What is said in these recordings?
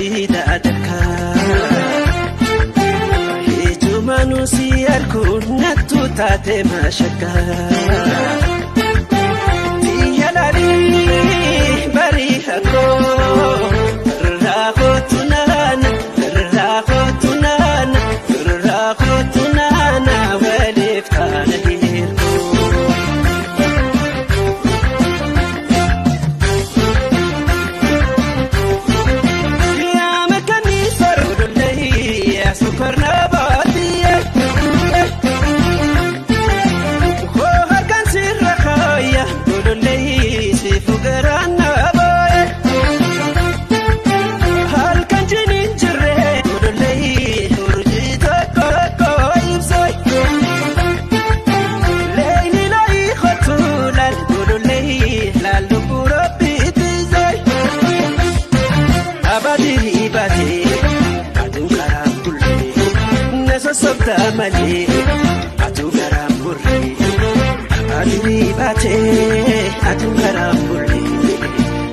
biidaa dakkaa. Ijumaanuu si arguun nattu taate maashakkaa. Xiyya laalii barii hakkoo irraa kootu naana irraa kootu naana irraa kootu naana waliif taana hirkoo. Yaa makkanniisa rodollee yaa sukkarna baatiyee. Hoo harkaan sirra kaaya godollee sifu garaan na booye. Halkan jiniin jirre godollee urjii tokko tokko ibsee. Leeyni laayi kootu laal godollee laal lubbuu rabbii tiisee. Abadii baatee aduun karaa bullee na sossobda malee aduun karaa bullee. Abadii baatee aduun karaa bullee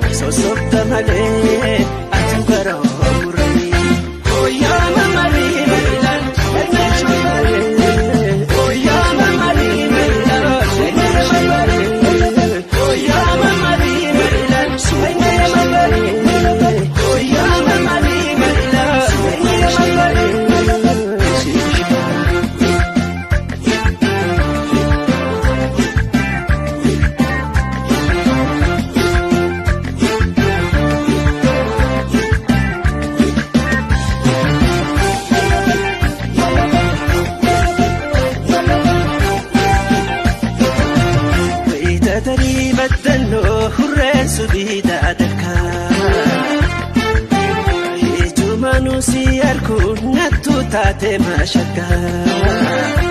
na sossobda malee aduun karaa bullee. Oyaa mamarii marilaan Oyaa mamarii marilaan Oyaa mamarii marilaan Oyaa mamarii marilaan. Wayita baddannoo hurreessu biidaa dakkaa. Ijumaanuu si arguun nattu taate maashakkaa.